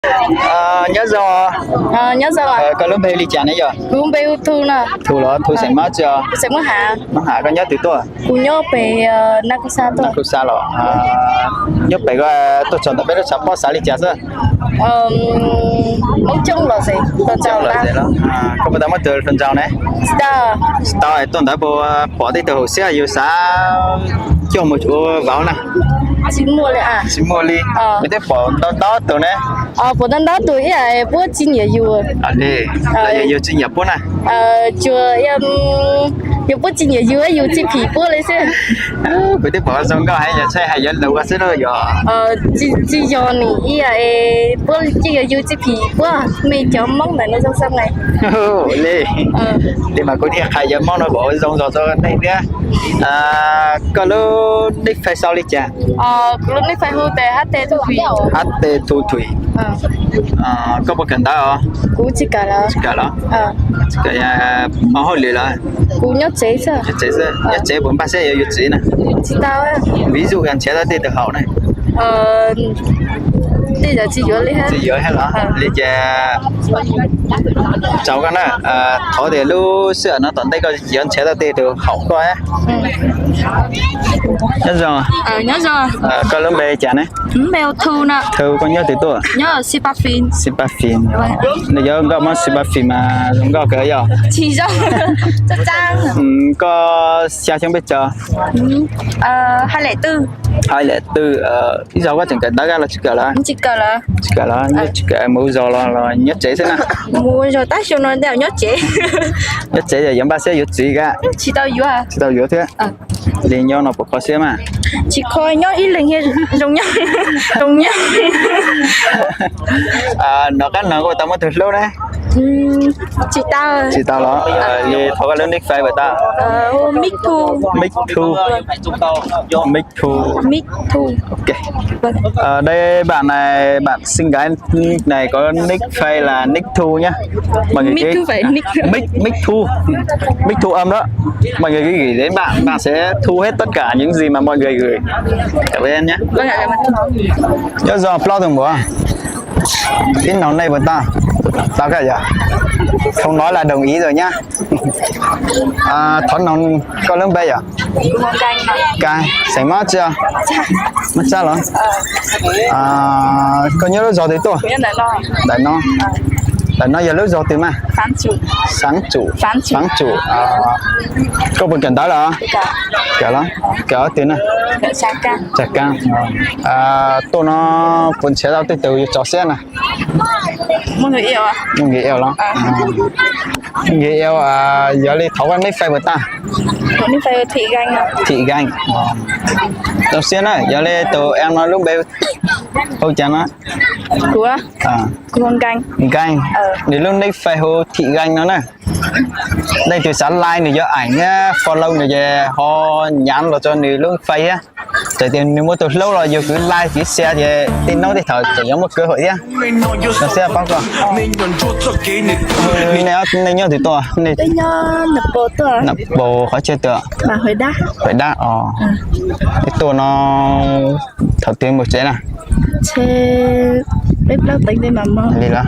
Nyob zoo. Nyob zoo. Koj lub npe li cas ne yog? Kuv npe hu Thu no. Thu los Thu xeem Mob tsi os? Xeem Mob Hav. Mob Hav, koj nyob twg tuaj? Kuv nyob pem Naj Kub Xa tuaj. Naj Kub Xa los. Nyob pem ko tuaj txog ntawm peb lub tshav pob xav li cas xwb? Moob Coob los xwb. Koj puas tau muab tus hluas nraug ne? Tsis tau, tuaj ntawd puas pom tej tug haum xwb yus xav coj mus ua vauv na? Tsis muaj li. Tsis muaj li. Yus twb pom ntau ntau tus ne. Pom ntau ntau tus ib yam puab tsis nyiam yus. Yog yus tsis nyiam puab na? Tsuas yus puab tsis nyiam yus, yus tsis phim puab li xwb. Kuv twb pom zoo nkauj heev, yog tshaj hais yuav lus ua xwb lauj yog? Tsis yog nim ib yam, puab yeej yog yus tsis phim puab, mej cov Moob ntawm no zoo zoo ne. Li, li mas kuv thiaj hais cov Moob no kom zoo zog rau nej thiab. Koj lub nick Face sau li cas? Kuv lub nick Face hu tias H T Thu Thuy. H T Thu Thuy. Koj puas kawm ntawv os? Kuv tsis kawm lawm. Tsis kawm los? Tsis kawm, ua hauj lwm los? Kuv nyob tsev xwb. Nyob tsev xwb. Nyob tsev puas npaj siab yuav yus txiv na? Tsis tau. Vis dụ nrhiav tau tej tus haum ne? Tej zaum tsis yuav li. Tsis yuav thiab los? Li ces tsaus koj na, thov tias lub sij hawm no tom ntej koj yuav nrhiav tau tej tus haum koj. Nyob zoo. Koj lub npe cas ne? Thu, koj nyob twg tuaj? Xib Pab Fim. Nws yuav nkauj Moob Xib Pab Fim mas zoo nkauj kawg yog? Koj xya xyoo peb caug? Hais lawm twb, ib zaug koj tseem kawm ntawv los tsis kawm lawm? Tsis kawm los, tsis kawm mus ua zog los nyob tsev xwb na? Mus ua zog tab xyoo no nyob tsev. Nyob tsev yuav npaj siab yuav txiv kawg? Tsis tau yuav. Tsis tau yuav thiab. Li nyob no puas kho siab mas? Tsis kho, nyob ib leeg zoo nyob. Zoo nyob. Nov qab no koj tau muaj tus hlub ne? Tsis tau. Tsis tau los? Li thov koj lub nick Face puas tau? Mib Thu. Mib Thu. Mib Thu. Mib Thu. Ok. Đây bạn này, bạn xinh gái này có nick Face là Nick Thu nhá. Mọi người cứ Mib Thu Mib, Mib Thu. Mib Thu âm đó. Mọi người cứ gửi đến bạn, bạn sẽ thu hết tất cả những gì mà mọi người gửi. Cảm ơn nhé. Nyob zoo plaub tug npua. Ib no nej puas tau? Tau kawg yog? Không nói là đồng ý rồi nhá. Thov noog koj lub npe yog? Ka, xeem Mob tsi? Mob Tsab los? Koj nyob lub zos twg tuaj? Ntawm no. Ntawm no yog lub zos twg mas? Xaav Tsum. Xaav Tsum. Koj puas kawm ntawv los? Kawm los? Kawm ob tug na? Tsa Kaab. Tuaj no puas nrhiav tau tej tug yus tso siab na? Muaj nkawd eo los? Nkawd eo, yog li thov koj nick Face puas tau? Thim Gaej. Zoo siab na, yog li tus em no lub npe hu cas no? Nkeej. Nws lub nick Face hu Thim Gaej no na. Leej twg xav like nws cov ảnh thiab follow nws ces ho nhắn los rau nws lub Face thiab. Txawm tias nws muaj tus hlub los yus kwv like kwv share ces tej hnub tej thaum tseem yuav muaj cơ hội thiab. Zoo siab pab koj. Nej nyob twg tuaj? Nram Pos qhov chaw twg? Huav Dab os. Ib tuaj no thaum twg mus tsev na? Li los?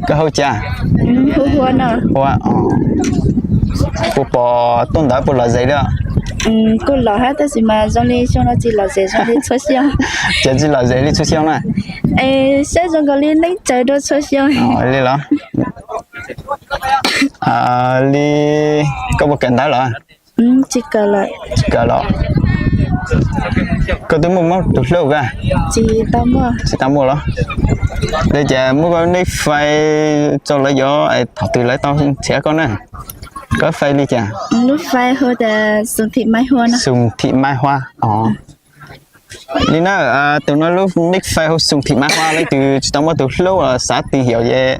Koj hu cas? Huav. Puas pom tuaj ntawd puas lom zem li? Kuj lom hab tab sis mas zoo li xyoo no tsis lom zem zoo li txhua xyoo. Ces tsis lom zem li txhua xyoo na. Saib zoo nkaus li neej tsawv dua txhua xyoo. Li los? Li koj puas kawm ntawv los? Tsis kawm los. Koj twb muaj Moob tus hlub koj? Tsis tau muaj los? Li ces muab koj nick Face rau lawv yuav, thaum twg lawv tau nrhiav koj na. Koj Face li cas? Lub Face hu tias Xum Thim Maiv Hua. Xum Thim Maiv Hua. Li na, tus no lub nick Face hu Xum Thim Maiv Hua, leej twg tsis tau muaj tus hlub xav tìm hiểu ces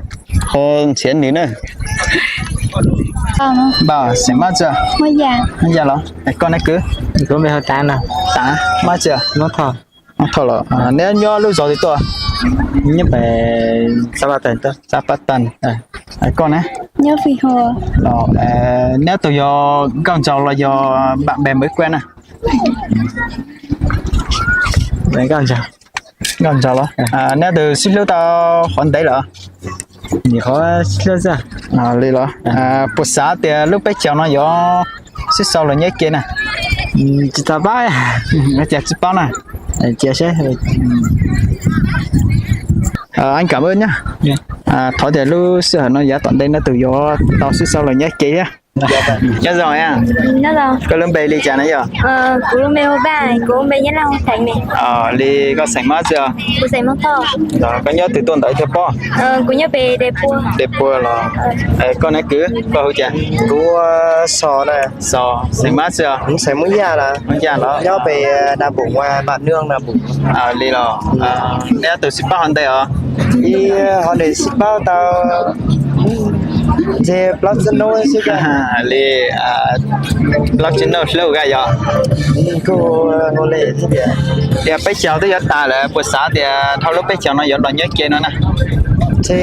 ho nrhiav nws na. Npawg, xeem Mob tsi? Mob Yaj los? Koj ne kwv? Mob tsi? Mob Thoj los. Neb nyob lub zos twg tuaj? Xav Paj Tag. Koj ne? Neb tus yog nkauj nraug los yog bạn bè mới quen na? Nkauj Ntsog los? Neb tus sib hlub tau qhov ntev lawm? Li los, puas xav tias lub peb caug no yuav sib sau los nyob ib ke na? Tsis tau paub. Ua cas tsis paub na? Cia seb. Anh cảm ơn nhá. Thov tias lub sij hawm no yav tom ntej neb tus yuav tau sib sau los nyob ib ke thiab. Nyob zoo. Koj lub npe li cas na yog? Li koj xeem Hmoob tsi os? Koj nyob twg tuaj ntawd thiaj pom? Dej Puag los? Koj ne kwv, koj hu cas? Kuv Xos. Xos, xeem Hmoob tsi os? Hmoob Yaj los? Nyob pem Nam Pum, Pam Nương Nam Pum. Li los, neb ob tug sib paub qhov ntev os? Ib, qhov ntawd sib paub tau ntshe plaub tsib hnub xwb. Li plaub tsib hnub hlub koj yog? Kuj hu li thiab tias. Yog peb caug twb yuav tas lawm, puas xav tias dhau lub peb caug no yuav los nyob ib ke no na? Ntshe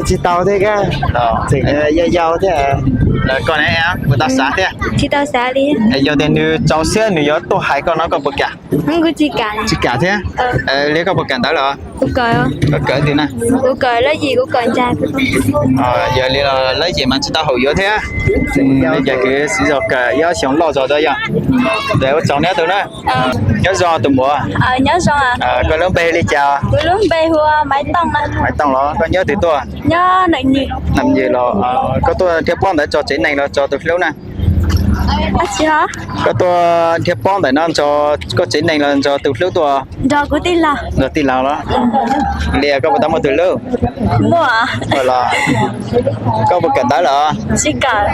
tsis tau thiab, koj tseem yau yau thiab. Koj ne, puas tau xav thiab? Tsis tau xav li. Yog tias nws txaus siab nws yuav tuaj hais koj no koj puas kam? Tsis kam thiab. Li koj puas kawm ntawv lawm? Kawm twg na? Yog li los lawv ces mas tsis tau haum yuav thiab. Li cas kwv siv zog kawm ib ob xyoos loj zog tso yog. Ua tsaug neb ob tug na. Nyob zoo tus muam. Koj lub npe li cas? Maiv Tooj los? Koj nyob twg tuaj? Nam Ywm los? Koj tuaj nrhiav pob ntawd tso tsev neeg los tso tus hlub na? Koj tuaj nrhiav pob ntawm no tso koj tsev neeg los tso tus hlub tuaj? Nrog tij laug los? Li koj puas tau muaj tus hlub? Koj puas kawm ntawv lawm? Tsis kawm,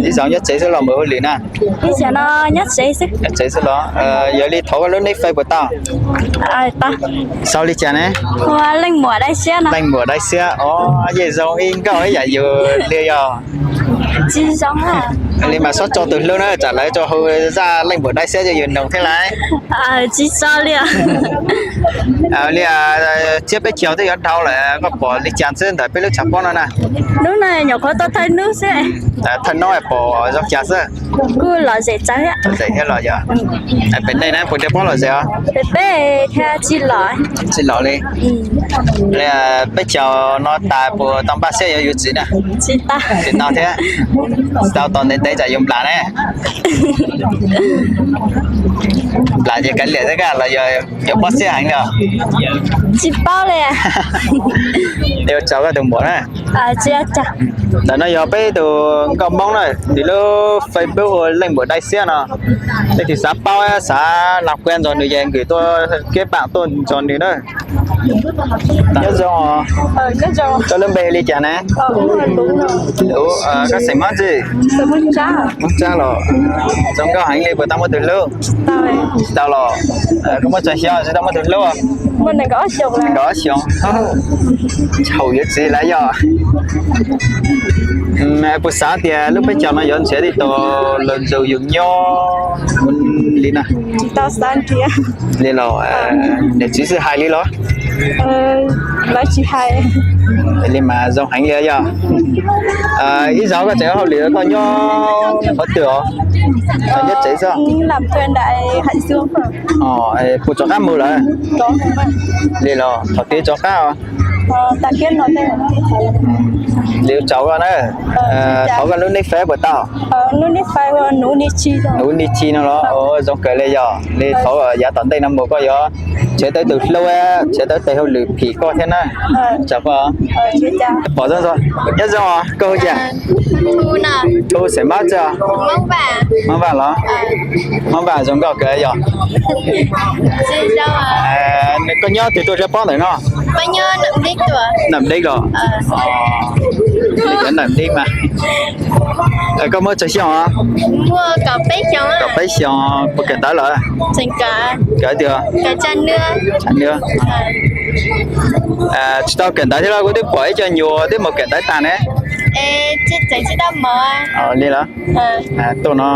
ib zaug nyob tsev xwb los mus hauj lwm na? Nyob tsev xwb los? Yog li thov koj lub nib fais puas tau? Sau li cas ne? Leej Muam Dai Xiab os. Yej zoo ib nkauj ib yam yus li yog. Li mas txhob tso tus hlub na tsam lawv tso hu zaj Leej Muam Dai Xiab rau yus noog thiab lauj. Li tsiab peb caug twb yuav dhau lawm koj pom li cas xwb ntawm peb lub tshav pob no na? Hnub no nyuam qhuav tuaj thawj hnub xwb. Thawj hnub pom zoo cas xwb? Kuj lom zem thiab los yog? Pem nej na puas nrhiav pob lom zem os? Tsis lom li. Peb caug no tas puas tau npaj siab yuav yuav txiv na? Tsis tau thiab. Tsis tau tos ntev ntev tsam yuav nplam ne. Nplam ces kav liam xwb koj los yog yuav pob siab heev li os? Tsis paub li. Ua tsaug koj tus muam na. Ntawm no yog peb tus nkauj Hmoob na, nws lub Facebook hu Leej Muam Dai Xiab no. Leej twg xav paub xav las kuas ntxog nws ces nkws tuaj keb pam tuaj ntxog nws na. Nyob zoo. Koj lub npe li cas na? Koj xeem Hmoob tsi? Hmoob Tsab los? Zoo nkauj heev li puas tau muaj tus hlub? Tsis tau los? Koj muaj tsawg xyoo tsis tau muaj tus hlub? Nees nkaum ob xyoos. Haum yuav txiv lawm yog? Puas xav tias lub peb caug no yuav nrhiav tau los nrog yus nyob li na? Li los, niam txiv xwb hais li los? Li mas zoo heev li yog. Ib zaug koj tseem ua hauj lwm koj nyob qhov twg os? Nyob tsev xwb? Puas rov qab mus lawm? Li los thaum twg rov qab os? Li ua tsaug koj na. Thov koj lub nij fais puas tau? Nuv Ni Chi no los? Zoo kawg li yog li. Thov yav tom ntej no mus koj yuav nrhiav tau tus hlub, nrhiav tau tes hauj lwm phim koj thiab na. Tsaug koj. Pom zoo, nyob zoo os, koj hu cas? Hu xeem Hmoob tsi? Hmoob Vaj los? Hmoob Vaj zoo nkauj kawg yog. Koj nyob twg tuaj nrhiav pob ntawm no? Nam Deb los? Nyob Nam Deb mas. Koj muaj tsawg xyoo os? Kaum peb xyoos. Puas kawm ntawv lawm? Kawm twg? Tsis tau kawm ntawv thiab los? Kuv twb pom ib co nyuam twb mus kawm ntawv tag ne. Li los? Tuaj no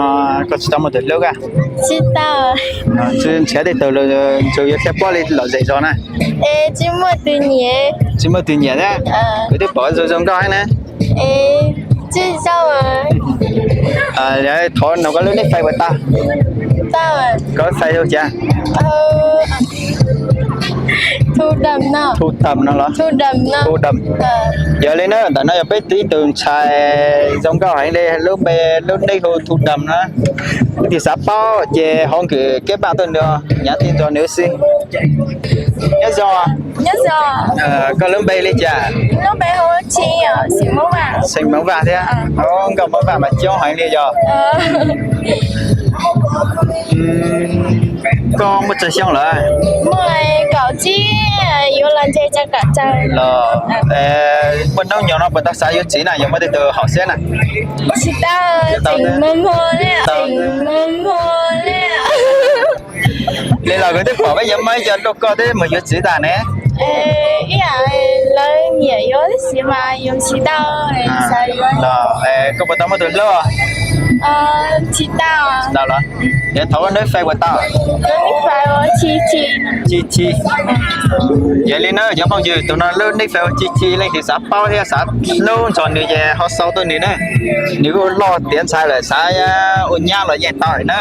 koj tsis tau muaj tus hlub a? Tsis nrhiav tej tug los ntshe yuav thiaj pob li lom zem zog na. Tsis muaj tus nyiam thiab. Kuv twb pom zoo zoo nkauj heev na. Thov nug koj lub nij fais puas tau? Koj fais hu cas? Thu Dam no los? Thu Dam. Yog li na, ntawm no yog peb tib tug ntxhais zoo nkauj heev li, lub npe, lub nick hu Thu Dam na. Leej twg xav paub ces hov kws keb paj tuaj nws, nyav tij nrog nws xwb. Nyob zoo. Koj lub npe li cas? Xeem Hmoob Vaj thiab. Nkauj Hmoob Vaj mas coob heev li yog. Koj muaj tsawg xyoo lawm? Los, muaj hnub nyoog no puas tau xav yuav txiv na, yog muaj tej tug haum siab na? Li los kuv twb pom peb cov Hmoob cov luaj koj twb mus yuav txiv tas ne. Koj puas tau muaj tus hlub? Tsis tau los? Yog thov koj nick Face puas tau? Chi Chi. Yog li na cov phooj ywg, tus no lub nick Face ua Chi Chi, leej twg xav paub thiab xav hlub nrog nws ces ho sau tuaj nws na. Nws kuj loj tiav ntxhais lawm, xav ua nyab los yeej tau na.